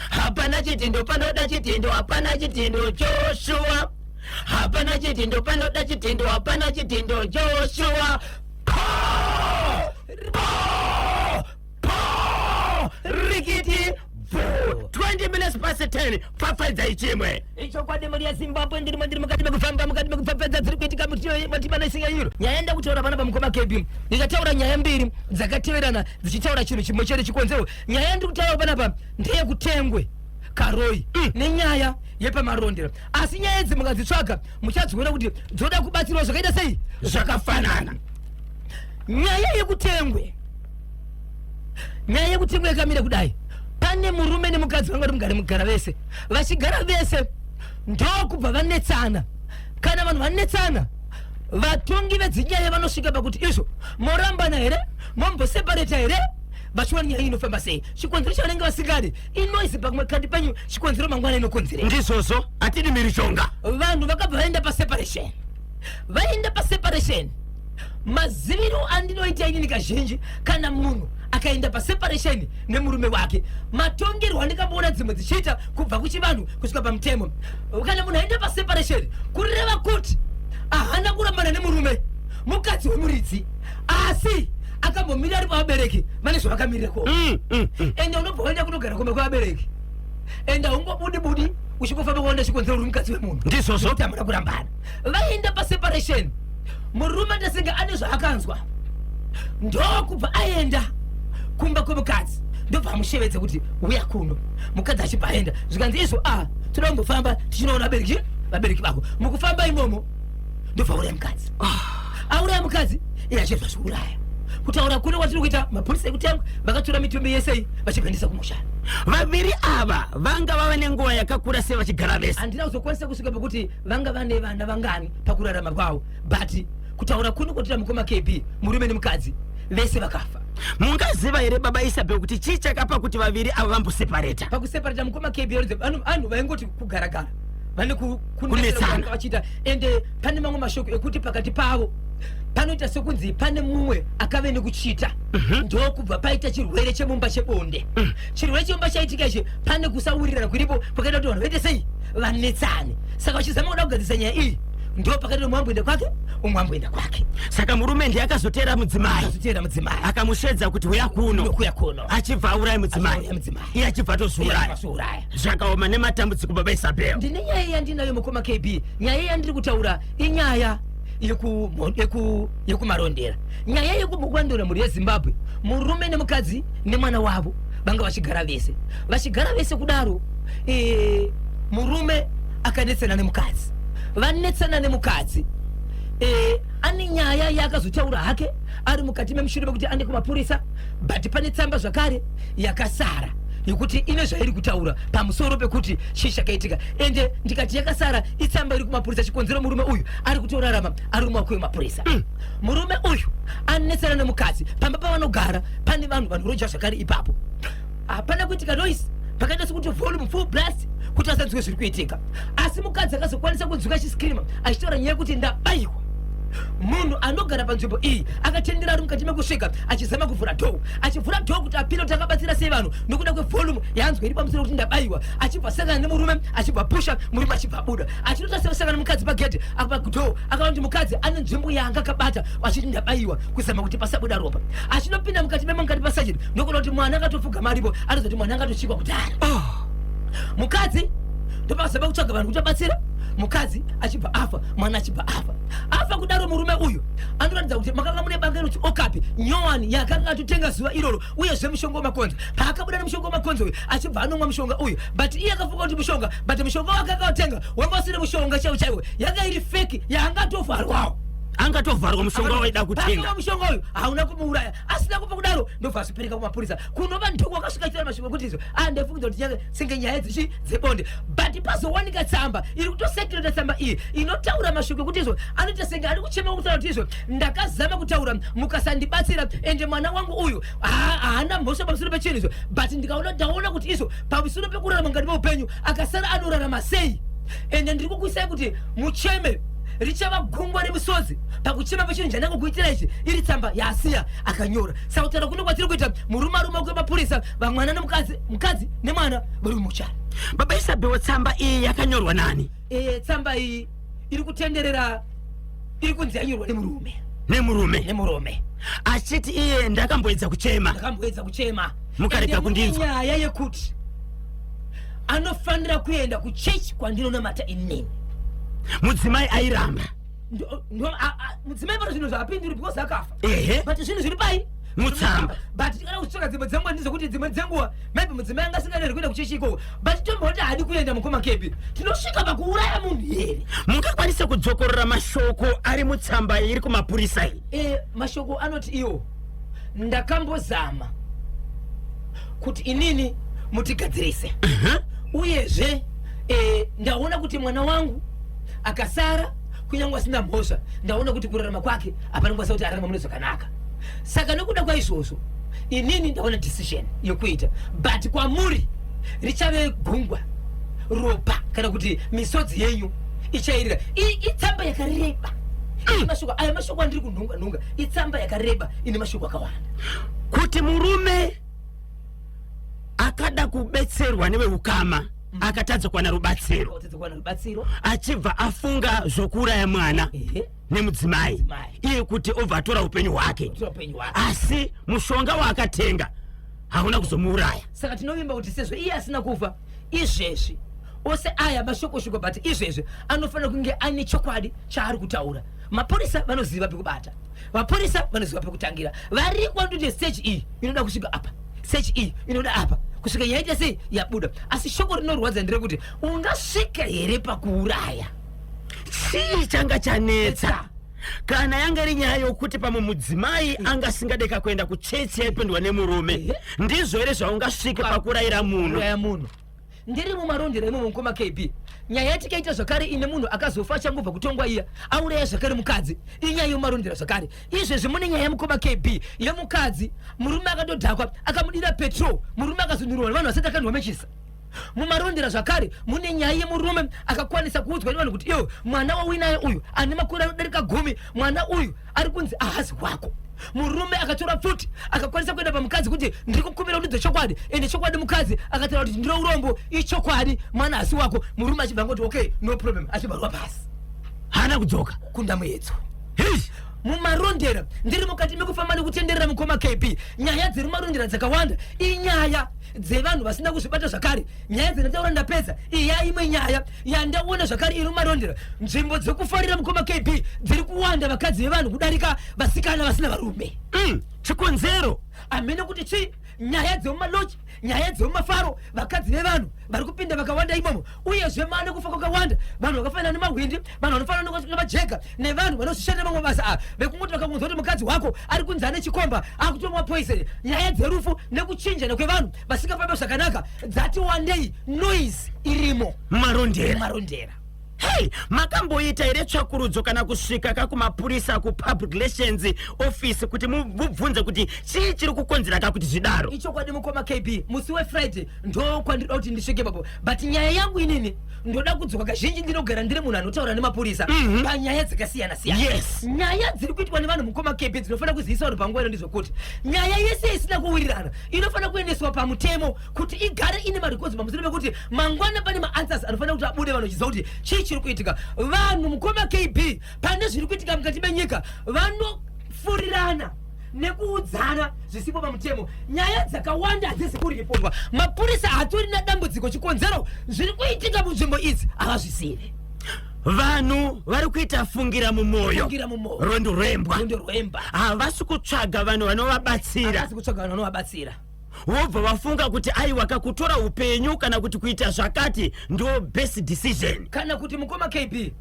[SPEAKER 4] hapana chitindo panoda chitindo hapana chitindo joshua hapana chitindo panoda chitindo hapana chitindo joshua Pa! Pa! Pa! rikiti bvu 20 minutes past 10 pfapfaidzai chimwe
[SPEAKER 3] Ichokwadi mhuri yeZimbabwe ndirimo ndiri mukati mekufamba mukati mekupfapfadza dziri kuitika mutiba nesinga iro. Nyaya yanda kutaura pana pamukoma KB. Ndichataura nyaya mbiri dzakateverana dzichitaura chinhu chimwe chete chikonzero. Nyaya yandiri kutaura panapa ndeyekutengwe Karoi nenyaya yepamarondera. Asi nyaya idzi mukadzitsvaga muchadziona kuti dzoda kubatsirwa zvakaita sei
[SPEAKER 4] zvakafanana.
[SPEAKER 3] Nyaya yekutengwe nyaya yekutengwe yakamira kudai pane murume nemukadzi vanga vari mugare mugara vese vachigara vese ndokubva vanetsana kana vanhu vanetsana vatongi vedzinyaya vanosvika pakuti izvo morambana here mombosepareta here vachiona nyaya inofamba sei chikonzero chavanenge vasingadi inoise pamwe kati penyu chikonzero mangwana inokonzerei
[SPEAKER 4] ndizvozvo hatidi mhirizhonga
[SPEAKER 3] vanhu vakabva vaenda paseparation vaenda paseparation maziviro andinoita inini kazhinji kana munhu akaenda paseparation nemurume wake matongerwo andikamboona dzimwe dzichiita kubva kuchivanhu kusvika pamutemo kana munhu aenda paseparation kureva kuti ahana kurambana nemurume mukadzi wemuridzi asi akambomira ari pavabereki vane zvavakamirira ko ende unobva waenda kunogara kumba kwevabereki ende haungobudi budi uchingofamba kuona chikonzero uri mukadzi wemunhu
[SPEAKER 4] ndizvozvo
[SPEAKER 3] kuti hamuna kurambana vaenda paseparation murume ndasinga ane zvaakanzwa ndokubva aenda kumba kwemukadzi ndobva amushevedza kuti uya kuno mukadzi achibva aenda zvikanzi izvo a ah, toda kumbofamba tichinoona vabereki vabereki vako mukufamba imomo ndobva auraya mukadzi ah. auraya mukadzi iye achibva zviuraya kutaura kune kwatiri kuita mapurisa ekutengwa vakatora mitumbi yese vachibvaendesa kumusha
[SPEAKER 4] vaviri ava vanga vava nenguva yakakura sei vachigara vese
[SPEAKER 3] handina kuzokwanisa kusvika pekuti vanga vane vana vangani pakurarama kwavo but kutaura kuno kwatira mukoma kb murume nemukadzi vese vakafa
[SPEAKER 4] mungaziva here baba isabel kuti chii chakapa kuti vaviri ava vambosepareta
[SPEAKER 3] pakusepareta mukoma kb vanhu vaingoti kugaragara vane kunetsana vachiita ende pane mamwe mashoko ekuti pakati pavo panoita sekunzi pane mumwe akave nekuchita mhm. ndokubva paita chirwere chemumba chebonde mm. chirwere chemumba chaitika ichi pane kusawirirana kuripo kwakaita kuti vanhu vaite sei vanetsane saka vachizama kuda kugadzirisa nyaya iyi ndo pakati umwe amboenda kwake umwe amboenda kwake
[SPEAKER 4] saka murume ndiye akazoteera mudzimai
[SPEAKER 3] akazoteera mudzimai
[SPEAKER 4] akamushedza kuti huya kuno
[SPEAKER 3] kuya kuno
[SPEAKER 4] achibva auraya mudzimai iye achibva atozviuraya zvakaoma nematambudziko baba isabel
[SPEAKER 3] ndine nyaya yandinayo mukoma kb nyaya yandiri kutaura inyaya yekumarondera nyaya yekubukwandura mhuri yezimbabwe murume nemukadzi nemwana wavo vanga vachigara vese vachigara vese kudaro E, murume akanetsana nemukadzi, vanetsana nemukadzi. E, ane nyaya yaakazotaura hake ari mukati memushure mekuti ane kumapurisa, but pane tsamba zvakare yakasara yekuti ine zvairi kutaura pamusoro pekuti chii chakaitika. Ende ndikati yakasara itsamba iri kumapurisa, chikonzero murume uyu ari kutorarama ari mumaoko emapurisa. Murume uyu anetsana nemukadzi pamba pavanogara, pane vanhu vanoroja zvakare ipapo. Hapana kuitika noise, pakaita sekuti volume full blast kuti asanzwe zviri kuitika, asi mukadzi akazokwanisa kunzwika achiscreama achitaura nyaya yekuti ndabayiwa. Munhu anogara panzvimbo iyi akatendera ari mukati mekusvika achizama kuvhura door, achivhura door kuti apinde kuti akabatsira sei vanhu nokuda kwevolume yaanzwa iri pamusoro kuti ndabayiwa, achibva sangana nemurume, achibva pusha murume, achibva abuda, achinotasira sangana nemukadzi pagedhe apadoor. Akaona kuti mukadzi ane nzvimbo yaanga akabata achiti ndabayiwa, kuzama kuti pasabuda ropa. Achinopinda mukati memo, mukati pasajeni, ndokuona kuti mwana akatopfugama aripo, anozoti mwana angatochikwa kudhara. Mukadzi ndopakazama kutsvaga vanhu kuti abatsira mukadzi, achibva afa, mwana achibva afa. Afa kudaro, murume uyu anoratidza kuti makanga mune banga inoti okapi nyowani yakanga atotenga zuva iroro, uyezve mushonga wemakonzo. Paakabuda nemushonga wemakonzo uyu, achibva anomwa mushonga uyu, but iye akafunga kuti mushonga, but mushonga waakanga atenga wanga usiri mushonga chaiwo chaiwo, yanga iri fake yaangatovharwawo.
[SPEAKER 4] Angatovharwa mushonga waida kutenga.
[SPEAKER 3] Paakanga mushonga uyu hauna kumuuraya, asina kupa kudaro, ndobva azvipereka kumapurisa, kunova ndiko kwakasvika chira mashoko ekuti izvo andefungidza kuti nyange senge nyaya dzichi dzebonde. But pazowanika tsamba iri kutosekireta, tsamba iyi inotaura mashoko ekuti izvo anoita senge ari kuchema kutaura kuti izvo ndakazama kutaura mukasandibatsira, ende mwana wangu uyu haana mhosva pamusoro pechinhu izvo, but ndikaona ndaona kuti izvo pamusoro pekurarama mukati meupenyu akasara anorarama sei, ende ndiri kukuisai kuti mucheme, richava gungwa remisodzi pakuchema pechinhu chandangokuitira ichi. Iri tsamba yaasiya akanyora. Saka kutaura kuno kwatiri kuita, murume ari mumaoko emapurisa, vamwana nemukadzi, mukadzi nemwana vari mumochari.
[SPEAKER 4] Baba Isabel, tsamba iyi yakanyorwa nani?
[SPEAKER 3] E, tsamba iyi iri kutenderera, iri kunzi yanyorwa nemurume.
[SPEAKER 4] Nemurume.
[SPEAKER 3] Nemurume.
[SPEAKER 4] Achiti iye ndakamboedza kuchema.
[SPEAKER 3] Ndakamboedza kuchema.
[SPEAKER 4] Mukarega
[SPEAKER 3] Ende mune
[SPEAKER 4] kundinzwa.
[SPEAKER 3] nyaya yekuti anofanira kuenda kuchechi kwandinonamata inini.
[SPEAKER 4] Mudzimai airamba.
[SPEAKER 3] Mudzimai pano zvinhu zvaapinduri because akafa. But zvinhu zviri pai?
[SPEAKER 4] Mutsamba.
[SPEAKER 3] But tikada kutsvaka dzimwe dzenguva, ndizvokuti dzimwe dzenguva maybe mudzimai anga asingaendi kuenda kuchechi ikoko, but tomboti haadi kuenda, mukoma Kebi, tinosvika pakuuraya munhu here?
[SPEAKER 4] Mungakwanisa kudzokorora mashoko ari mutsamba iri kumapurisa iyi?
[SPEAKER 3] E, mashoko anoti iwo ndakambozama kuti inini mutigadzirise, uyezve e, ndaona kuti mwana wangu akasara kunyange asina mhosva, ndaona kuti kurarama kwake hapana kukwanisa kuti ararama mune zvakanaka. Saka nokuda kwaizvozvo inini ndaona decision yokuita, but kwamuri richave gungwa ropa kana kuti misodzi yenyu ichairira. Itsamba yakareba ine mashoko aya, mashoko andiri kunhunga nhunga, itsamba yakareba ine mashoko akawanda.
[SPEAKER 4] Kuti murume akada kubetserwa neveukama, akatadza kuwana rubatsiro.
[SPEAKER 3] Akatadza kuwana rubatsiro.
[SPEAKER 4] Achibva afunga zvokuuraya mwana nemudzimai.
[SPEAKER 3] Mudzimai.
[SPEAKER 4] Iye kuti obva atora upenyu hwake.
[SPEAKER 3] Kutora upenyu hwake.
[SPEAKER 4] Asi mushonga waakatenga hauna kuzomuuraya.
[SPEAKER 3] Saka tinovimba kuti sezvo iye asina kufa izvezvi, ose aya mashokoshoko, but izvezvi anofanira kunge ane chokwadi chaari kutaura. Mapurisa vanoziva pekubata, mapurisa vanoziva pekutangira, variko vanototi search iyi inoda kusvika apa, search iyi inoda apa, kusvika yaita sei yabuda. Asi shoko rinorwadza nderekuti ungasvika here pakuuraya?
[SPEAKER 4] Chii changa chanetsa? Kana yanga iri nyaya yokuti pamwe mudzimai anga asingadeka kuenda kuchechi yaipindwa nemurume, ndizvo here zvaungasvike pakurayira munhu?
[SPEAKER 3] Uraya munhu. Ndiri mumarondera imomo, mukoma KB, nyaya yatikaita zvakare ine munhu akazofa achangobva kutongwa iya auraya zvakare mukadzi, inyaya yemumarondera zvakare. Izvezvi mune nyaya yamukoma KB yemukadzi, murume akatodhakwa akamudira petrol, murume akazonurwa nevanhu vasati akandwa mechisa. Mumarondera zvakare mune nyaya yemurume akakwanisa kuudzwa nevanhu kuti iwe mwana wauinaye uyu ane makore anodarika 10, mwana uyu ari kunzi ahazi wako. Murume akatora pfuti, akakwanisa kuenda pamukadzi kuti ndiri kukumbira kuti chokwadi, ende chokwadi mukadzi akataura kuti ndiro urombo, ichokwadi, mwana hasi wako. Murume achibva angoti okay, no problem, achibva rwa pasi.
[SPEAKER 4] Haana kudzoka.
[SPEAKER 3] Kunda muedzo.
[SPEAKER 4] Hei!
[SPEAKER 3] Mumarondera ndiri mukati mekufamba nekutenderera, mukoma KB, nyaya dziri mumarondera dzakawanda inyaya dzevanhu vasina kuzvibata zvakare. Nyaya dzandataura ndapedza, iya imwe nyaya yandaona zvakare iri mumarondera, nzvimbo dzekufarira, mukoma KB, dziri kuwanda vakadzi vevanhu kudarika vasikana vasina varume.
[SPEAKER 4] Chikonzero?
[SPEAKER 3] Hamene kuti chii. Nyaya dzemumaloji, nyaya dzemumafaro, vakadzi vevanhu vari kupinda vakawanda imomo, uyezve mane kufa kwakawanda, vanhu vakafanana nemahwindi, vanhu vanofanana nemajega, nevanhu vanozvishandira mamwe mabasa ava vekungoti vakangonzwa kuti mukadzi wako ari kunzi ane chikomba akutomwa poison. Nyaya dzerufu nekuchinjana kwevanhu vasingafambe zvakanaka dzati wandei, noise irimo
[SPEAKER 4] Marondera.
[SPEAKER 3] Marondera.
[SPEAKER 4] Hei, makamboita here tsvakurudzo kana kusvika kakumapurisa, kupublic relations office, kuti mubvunze kuti chii chiri kukonzera ka kuti zvidaro?
[SPEAKER 3] Ichokwadi, mukoma KB, musi weFriday ndo kwandinoda kuti ndisvike ipapo, but nyaya yangu inini ndoda kudzoka. Kazhinji ndinogara ndiri munhu anotaura nemapurisa panyaya dzakasiyana siyana. Nyaya dziri kuitwa nevanhu, mukoma KB, dzinofanira kuzivisa vanhu panguva ino ndezvekuti nyaya yese isina kuwirirana inofanira kuendeswa pamutemo kuti igare ine marecords, pamusoro pekuti mangwana pane maanswers anofanira kuti abude, vanhu vachiziva kuti chii chiri kuitika. Vanhu, mukoma KB, pane zviri kuitika mukati menyika, vanofurirana nekuudzana zvisipo pamutemo. Nyaya dzakawanda hadzisi kuripotwa, mapurisa hatorina dambudziko. Chikonzero, zviri kuitika munzvimbo idzi havazvisivi.
[SPEAKER 4] Vanhu vari kuita fungira mumwoyo.
[SPEAKER 3] Fungira mumwoyo.
[SPEAKER 4] Rwendo rwembwa.
[SPEAKER 3] Rwendo rwembwa.
[SPEAKER 4] Havasi kutsvaga vanhu vanovabatsira.
[SPEAKER 3] Havasi kutsvaga vanhu vanovabatsira.
[SPEAKER 4] Wobva vafunga kuti aiwa, kakutora upenyu kana kuti kuita zvakati ndo best decision.
[SPEAKER 3] Kana kuti, mukoma KB,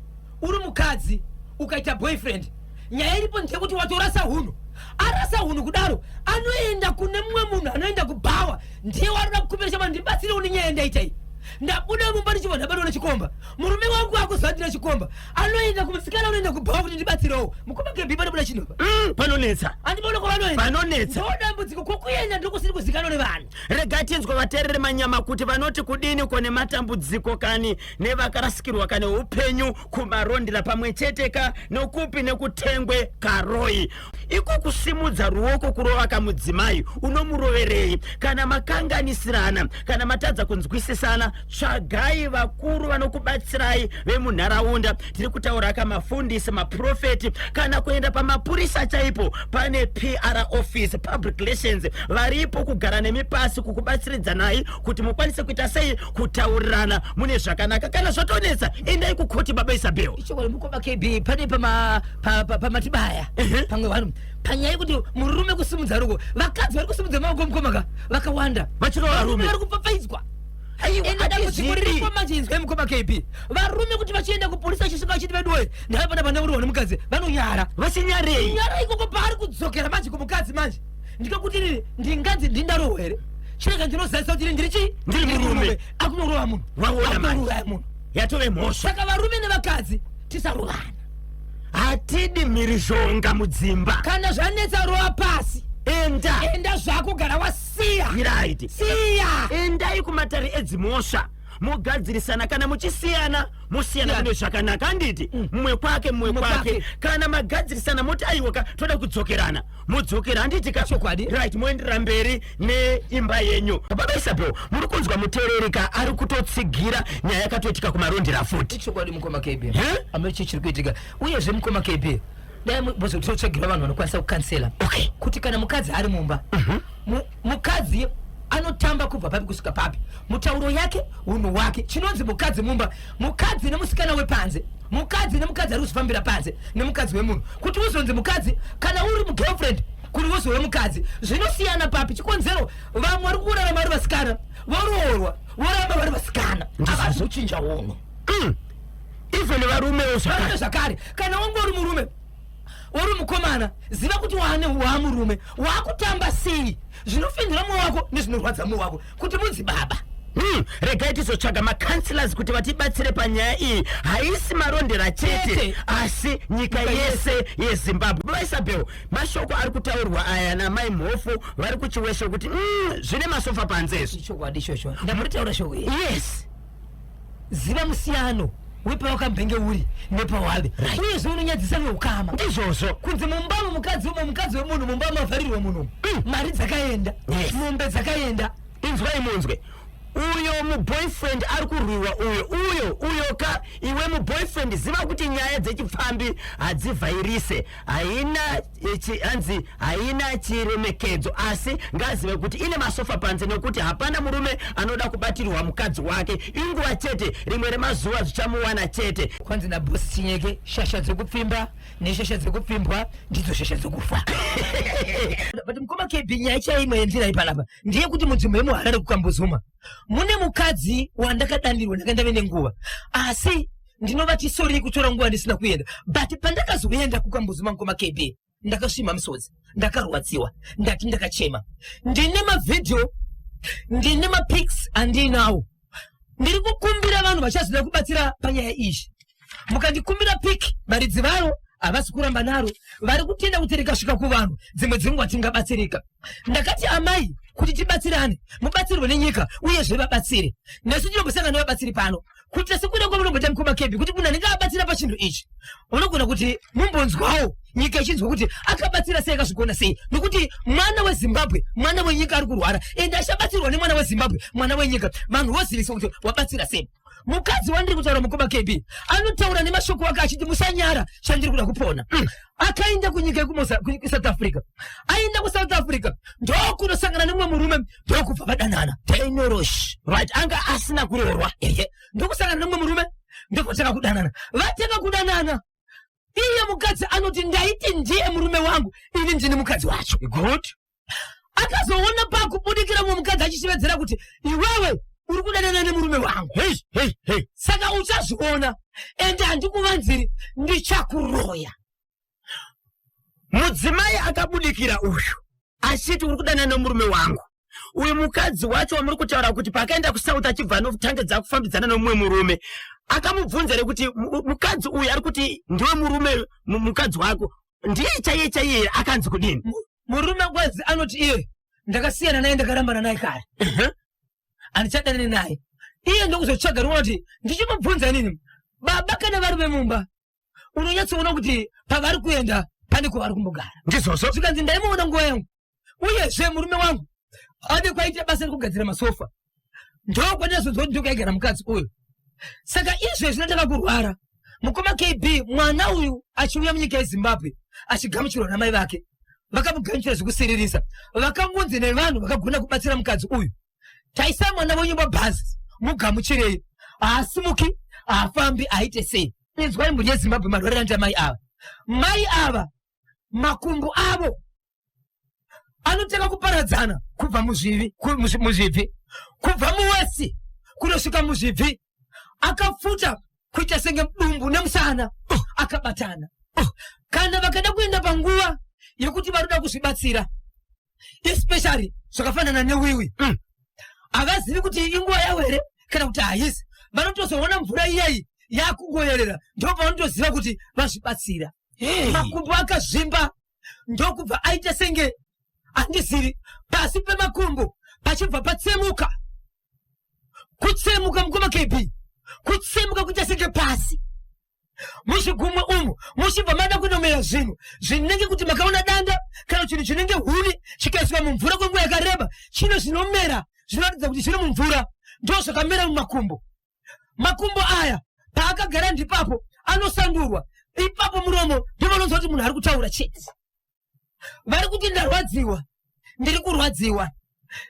[SPEAKER 3] uri mukadzi ukaita boyfriend, nyaya iripo ndeyekuti watorasa hunhu. Arasa hunhu kudaro, anoenda kune mumwe munhu, anoenda kubhawa, ndiye waroda kukumbira chama, "Ndibatsire, une nyaya yandaita iyi. Ndabuda mumba ndichibva ndabatwa nechikomba, murume wangu akuziva ndine chikomba." Anoenda kumusikana, unoenda kubhawa kuti ndibatsirewo. Mukoma KB, panobuda chinhu pa
[SPEAKER 4] Panonetsa.
[SPEAKER 3] Handimaona kwavanoenda.
[SPEAKER 4] Panonetsa.
[SPEAKER 3] Ndo dambudziko, kwokuenda ndokusiri kuzikanwa nevanhu.
[SPEAKER 4] Rega tinzwa vateereri manyama kuti vanoti kudini ko nematambudziko kani nevakarasikirwa kane upenyu kuMarondera pamwe chete ka nokupi nekuTengwe Karoi. Iko kusimudza ruoko kurova kamudzimai, unomuroverei? Kana makanganisirana, kana matadza kunzwisisana, tsvagai vakuru vanokubatsirai vemunharaunda. Tiri kutaura kamafundisi, maprofeti, kana kuenda pamapurisa chaipo, pane PR office, public relations varipo kugara nemi pasi kukubatsiridzanai kuti mukwanise kuita sei, kutaurirana mune zvakanaka. Kana zvatonetsa, endai kukoti, baba Isabel.
[SPEAKER 3] Ichokwadi, mukoma KB, pane pamatibaya pamwe vanhu panyaya yekuti murume kusimudza ruoko, vakadzi vari kusimudza maoko, mukoma ka, vakawanda.
[SPEAKER 4] Vachirova varume.
[SPEAKER 3] Vari kupfapfaidzwa.
[SPEAKER 4] Aiwa,
[SPEAKER 3] Ende dambudziko
[SPEAKER 4] hatizvidi.
[SPEAKER 3] riripo manje, inzwai, mukoma KB, varume kuti vachienda kupolisi, vachisvika vachiti, "Veduwe, ndava pana pandauriwa nemukadzi," vanonyara.
[SPEAKER 4] Vachinyarei?
[SPEAKER 3] Nyara ikoko. Paari kudzokera manje kumukadzi manje, ndikakuti nini ndinganzi ndindarohwa here? Chirega ndinozadzisa kuti ini ndiri chii?
[SPEAKER 4] Ndiri murume.
[SPEAKER 3] Akunorova munhu.
[SPEAKER 4] Waona manje.
[SPEAKER 3] Akunouraya munhu.
[SPEAKER 4] Yatove mhosva.
[SPEAKER 3] Saka varume nevakadzi, tisarovana.
[SPEAKER 4] Hatidi mhirizhonga mudzimba.
[SPEAKER 3] Kana zvanetsa, rova pasi.
[SPEAKER 4] Enda.
[SPEAKER 3] Enda zvako, gara wasiya.
[SPEAKER 4] Right.
[SPEAKER 3] Siya.
[SPEAKER 4] Endai kumatare edzimhosva mogadzirisana. Kana muchisiyana, musiyana
[SPEAKER 3] Siyana.
[SPEAKER 4] mune zvakanaka, handiti? Mumwe kwake, mumwe
[SPEAKER 3] Mumwe
[SPEAKER 4] kwake.
[SPEAKER 3] kwake.
[SPEAKER 4] Kana magadzirisana, moti aiwaka, toda kudzokerana, modzokera, handiti ka?
[SPEAKER 3] Chokwadi.
[SPEAKER 4] Right, moenderera mberi neimba yenyu. Baba Isabel, muri kunzwa muteererika ari kutotsigira nyaya yakatoitika kuMarondera futi.
[SPEAKER 3] Ichokwadi, mukoma KB.
[SPEAKER 4] He?
[SPEAKER 3] Amai, chii chiri kuitika? Uyezve, mukoma KB, dai bozototsvagira vanhu vanokwanisa kucounsela kuti kana mukadzi ari mumba, mukadzi anotamba kubva papi kusvika papi, mutauro yake, unhu hwake, chinonzi mukadzi mumba, mukadzi nemusikana wepanze, mukadzi nemukadzi ari kuzvifambira panze, nemukadzi wemunhu, kuti uzonzi mukadzi, kana uri mugirlfriend, kuti uzove mukadzi, zvinosiyana papi? Chikonzero, vamwe vari kurarama vari vasikana, voroorwa, voramba vari vasikana, havasi kuchinja unhu.
[SPEAKER 4] Even varumewo
[SPEAKER 3] Varume
[SPEAKER 4] zvakare.
[SPEAKER 3] Zvakare, kana wange uri murume, uri mukomana, ziva kuti wane wamurume, waakutamba sei zvinofindira mwoyo wako nezvinorwadza mwoyo wako kuti munzi baba.
[SPEAKER 4] Regai tizotsvaga macounsellors kuti vatibatsire panyaya iyi. Haisi Marondera chete,
[SPEAKER 3] Chete.
[SPEAKER 4] asi nyika yese yeZimbabwe. Baba Isabel, mashoko ari kutaurwa aya namai Mhofu vari kuChiweshe kuti zvine masofa panze izvi.
[SPEAKER 3] Ichokwadi ichocho, ndamuritaura shoko iri. Ziva musiyano wepawakambenge uri nepawave. Uyezve unonyadzisa veukama.
[SPEAKER 4] Ndizvozvo.
[SPEAKER 3] Kunzi mumbamo mukadzi umo, mukadzi wemunhu mumba mavharirwa munhu, mari dzakaenda, mombe dzakaenda.
[SPEAKER 4] Inzwai munzwe. Uyo muboyfriend ari kurwiwa uyo uyo uyo ka iwe muboyfriend, ziva kuti nyaya dzechipfambi hadzivhairise, haina hanzi haina chiremekedzo, asi ngazive kuti ine masofa panze, nekuti hapana murume anoda kubatirwa mukadzi wake. Inguva chete, rimwe remazuva zvichamuwana chete.
[SPEAKER 3] Kwanzi nabosi Chinyeke, shasha dzekupfimba neshasha dzekupfimbwa ndidzo shasha dzekufa. But mukoma KB, nyaya chaimwe yenzira ipanapa ndeyekuti munzvimbo yemuHarare kuKambuzuma mune mukadzi wandakadanirwa, ndakandave nenguva, asi ndinovati sorry kutora nguva ndisina kuenda. But pandakazoenda kuKambuzuma, mukoma KB, ndakasvima misodzi, ndakarwadziwa, ndati ndakachema. Ndine mavhidhiyo, ndine mapics andiinawo. Ndiri kukumbira vanhu vachazoda kubatsira panyaya iyi, mukandikumbira pic, varidzi varo havasi kuramba naro, vari kutenda kuti rikasvika kuvanhu dzimwe dzenguva tingabatsirika. Ndakati amai, kuti tibatsirane, mubatsirwe nenyika, uyezve vabatsire nesu. Tinombosangana nevabatsiri pano kuitira sekuda kwamunomboita, mukoma Kebi, kuti munhu anenge abatsira pachinhu ichi unogona kuti mumbonzwawo nyika ichinzwa kuti akabatsira sei, akazvigona sei, nokuti mwana weZimbabwe, mwana wenyika ari kurwara, ende achabatsirwa nemwana weZimbabwe, mwana wenyika. Vanhu voziviswa kuti wabatsira sei. Mukadzi wandiri kutaura, mukoma KB, anotaura nemashoko ake achiti, "Musanyara, chandiri kuda kupona." Akaenda kunyika yekuSouth Africa. Aenda kuSouth Africa ndokunosangana nemumwe murume, ndokubva vadanana.
[SPEAKER 4] Tainorosh, right, anga asina kuroorwa.
[SPEAKER 3] Ehe, ndokusangana nemumwe murume, ndokutanga kudanana. Vatanga kudanana, iye mukadzi anoti, "Ndaiti ndiye murume wangu, ini ndini mukadzi wacho."
[SPEAKER 4] Good.
[SPEAKER 3] Akazoona pakubudikira mumwe mukadzi achishevedzera kuti, "Iwewe uri kudanana nemurume wangu."
[SPEAKER 4] Hey, hey, hey.
[SPEAKER 3] "Saka uchazviona, ende handikuvanziri, ndichakuroya."
[SPEAKER 4] Mudzimai akabudikira uyu achiti, "Uri kudanana nemurume wangu." Uyu mukadzi wacho wamuri kutaura kuti paakaenda kuSouth achibva anotangedza kufambidzana nomumwe murume, akamubvunza here kuti mukadzi uyu ari kuti ndiwe murume, mukadzi wako ndiye chaiye chaiye here? Akanzi kudini?
[SPEAKER 3] Murume kwanzi anoti iye, "Ndakasiyana naye, ndakarambana naye kare, handichadanani naye." Iye ndokuzotsvaga rimwe kuti ndichimubvunza inini, baba kana vari vemumba unonyatsoona kuti pavari kuenda pane kwavari kumbogara.
[SPEAKER 4] Ndizvozvo.
[SPEAKER 3] Zvikanzi, "Ndaimuona nguva yangu, uyezve murume wangu ade kwaita basa rekugadzira masofa, ndokwandazonzwa kuti ndokaigara mukadzi uyu. Saka izvezvi ndatanga kurwara, mukoma KB, mwana uyu achiuya munyika yeZimbabwe achigamuchirwa namai vake, vakamugamuchira zvekusiririsa. Vakangonzi nevanhu vakagona kubatsira mukadzi uyu, 'Taisa mwana wenyu pabhazi, mugamuchirei. Haasimuki, haafambi, aite sei?' Inzwai mhuri yeZimbabwe, marwarira nda mai ava. Mai ava makumbo avo anotanga kuparadzana kubva muzvivi muzvibvi, kubva muwesi kunosvika muzvibvi, akafuta kuita senge dumbu nemusana akabatana. Kana vakada kuenda panguva yekuti varoda kuzvibatsira, especially zvakafanana newiwi, havazivi kuti inguva yavo here kana kuti haisi. Vanotozoona mvura iyayi yakungoyerera, ndo pavanotoziva kuti vazvibatsira. Makumbo akazvimba, ndokubva aita senge handizivi, pasi pemakumbo pachibva patsemuka, kutsemuka, mukoma KB, kutsemuka kuita senge pasi muzvigumwe umu muchibva mada kunomera zvinhu zvinenge kuti makaona danda kana chinhu chinenge huni chikaiswa mumvura kwenguva yakareba, chino zvinomera zvinoratidza kuti zviri mumvura. Ndo zvakamera mumakumbo. Makumbo aya paakagara ndipapo anosandurwa ipapo, muromo ndovanonzwa kuti munhu ari kutaura chete. Vari kuti, "Ndarwadziwa, ndiri kurwadziwa,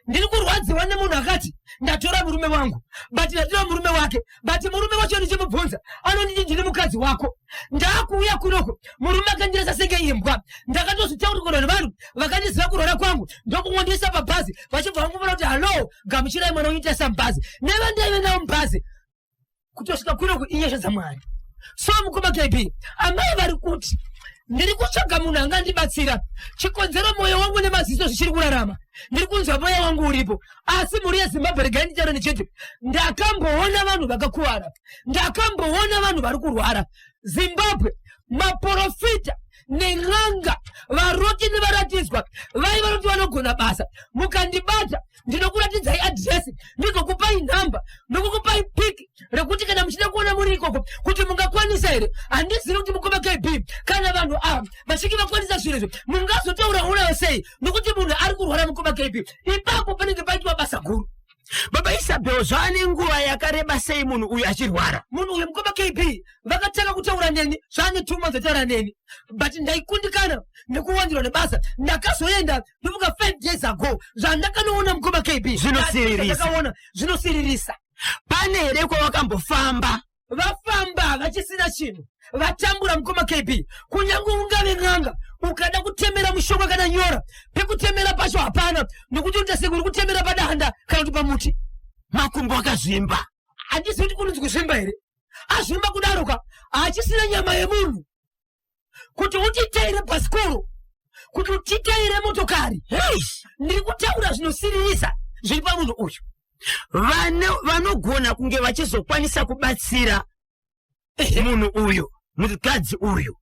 [SPEAKER 3] ndiri kurwadziwa nemunhu akati ndatora murume wangu, but ndatora murume wake, but murume wacho ndichimubvunza anonditi ndini mukadzi wako. Ndaakuuya kunoko, murume akandirasa senge imbwa. Ndakatozvitaurikwa nevanhu vakandiziva kurwara kwangu, ndokungondiisa pabhazi, vachibva vangomona kuti, 'Hallo, gamuchirai mwana wenyu.' Taisa mubhazi nevandaive navo mubhazi kutosvika kunoku, inyasha dzaMwari." So mukoma KB, amai vari kuti, "Ndiri kutsvaga munhu angandibatsira. Chikonzero mwoyo wangu nemaziso zvichiri kurarama, ndiri kunzwa mweya wangu uripo." Asi mhuri yeZimbabwe, regai nditaure ndichiti ndakamboona vanhu vakakuvara, ndakamboona vanhu vari kurwara. Zimbabwe, maprofita nen'anga, varoti nevaratidzwa, vai vanoti vanogona basa, mukandibata ndinokuratidzai adhiresi, ndigokupai nhamba, nokukupai pic rekuti kana muchida kuona muri ikoko kuti mungakwanisa here. Handizivi kuti mukoma KB, kana vanhu ava vachinge vakwanisa zvinhu izvo, mungazotaura unayo sei, nokuti munhu ari kurwara, mukoma KB. Ipapo panenge paitwa basa guru.
[SPEAKER 4] Baba Isabel, zvaane nguva yakareba sei munhu uyu achirwara?
[SPEAKER 3] Munhu uyu, mukoma KB, vakatanga kutaura neni zvaane 2 months ataura neni, but ndaikundikana nekuwandirwa nebasa. Ndakazoenda ndofunga 5 days ago. Zvandakanoona, mukoma KB,
[SPEAKER 4] Zvinosiririsa.
[SPEAKER 3] Zvandakaona zvinosiririsa.
[SPEAKER 4] Pane here kwawakambofamba?
[SPEAKER 3] Vafamba vachisina chinhu, vatambura, mukoma KB. Kunyange ungave n'anga, ukada kutemera mushonga kana nyora, pekutemera pacho hapana, nokuti unoita senge uri kutemera padanda kana kuti pamuti.
[SPEAKER 4] Makumbo akazvimba.
[SPEAKER 3] Handizivi kuti kunonzi kuzvimba here. Azvimba kudaroka, hachisina nyama yemunhu. Kuti utitaire bhasikoro, kuti utitaire motokari. Ndiri kutaura zvinosiririsa zviri pamunhu uyu.
[SPEAKER 4] Vanogona kunge vachizokwanisa kubatsira munhu uyu, mukadzi uyu,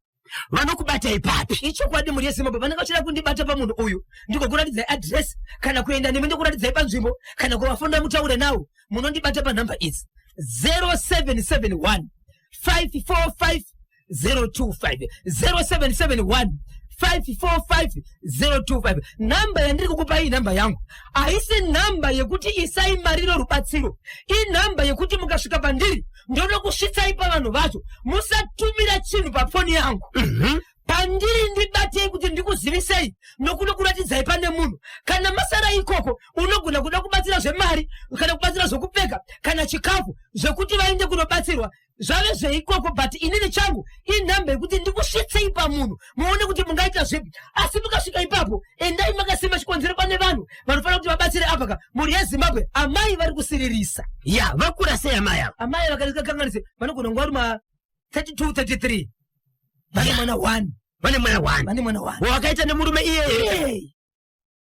[SPEAKER 4] vanokubata ipapi?
[SPEAKER 3] Ichokwadi, mhuri yeZimbabwe, vanenge vachida kundibata pamunhu uyu, ndikokuratidzai address kana kuenda nemi, ndikuratidzai panzvimbo kana kuvafonda mutaure nawo. Munondibata panhamba idzi: 0771 545 025, 0771 545 025. Nhamba yandiri kukupai, nhamba yangu, haisi nhamba yekuti isai mari rorubatsiro. Inhamba yekuti mukasvika pandiri, ndoda kusvitsai pavanhu vacho. Musatumira chinhu pafoni yangu. Pandiri ndibatei kuti ndikuzivisei nokunokuratidzai pane munhu. Kana masara ikoko, unogona kuda kubatsira zvemari kana kubatsira zvokupfeka kana chikafu zvekuti vaende kunobatsirwa, zvave zveikoko. But inini changu inhamba yekuti ndikusvitsei pamunhu, muone kuti mungaita zvipi. Asi mukasvika ipapo, endai makasima chikonzero. Pane vanhu vanofanira kuti vabatsire apaka. Mhuri yeZimbabwe, amai vari kusiririsa.
[SPEAKER 4] Ya, vakura sei amai ava?
[SPEAKER 3] Amai vakakanganise, vanogona kunge vari ma 32, 33. Vane mwana 1.
[SPEAKER 4] Vane mwana 1?
[SPEAKER 3] Vane mwana 1.
[SPEAKER 4] Wakaita nemurume iyeye?
[SPEAKER 3] Hey.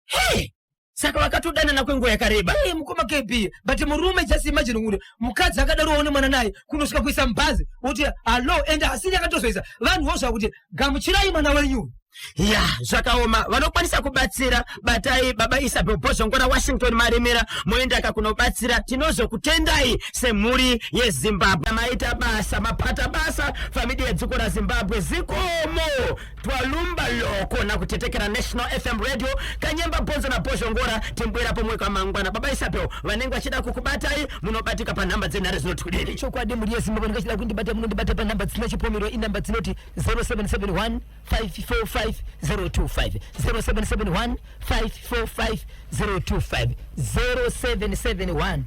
[SPEAKER 4] Hey! Saka vakatodanana kwenguva yakareba.
[SPEAKER 3] Hey, mukoma KB, but murume, just imagine kuti mukadzi akadaro waone mwana naye, kunosvika kuisa mubhazi, woti hallo, ende hasiri akatozoisa vanhu vozva kuti gamuchirai mwana wenyu.
[SPEAKER 4] Ya, zvakaoma. Vanokwanisa kubatsira, batai baba Isabel Bhozhongora, Washington Maremera, moendaka kunobatsira. Tinozokutendai semhuri yeZimbabwe. Maita basa, mapata basa, family yedziko raZimbabwe. Zikomo, twalumba loko nakutetekera National FM Radio. Kanyemba Bhonzo naBhozhongora, timbwera pomwe kwamangwana. Baba Isabel, vanenge vachida kukubatai, munobatika panhamba dzenhare dzinoti kudini?
[SPEAKER 3] Chokwadi, mhuri yeZimbabwe, ndingachida kundibata, munondibata panhamba dzisina chipomero. Inhamba dzinoti 0771 545 025, 0771 545 025, 0771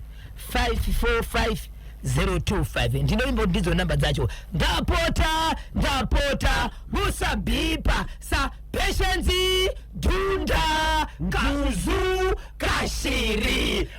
[SPEAKER 3] 545 025. Ndinoimbo ndidzo namba dzacho. Ndapota, ndapota, musabhipa sa Patience Dhunda Kazuzu Kashiri.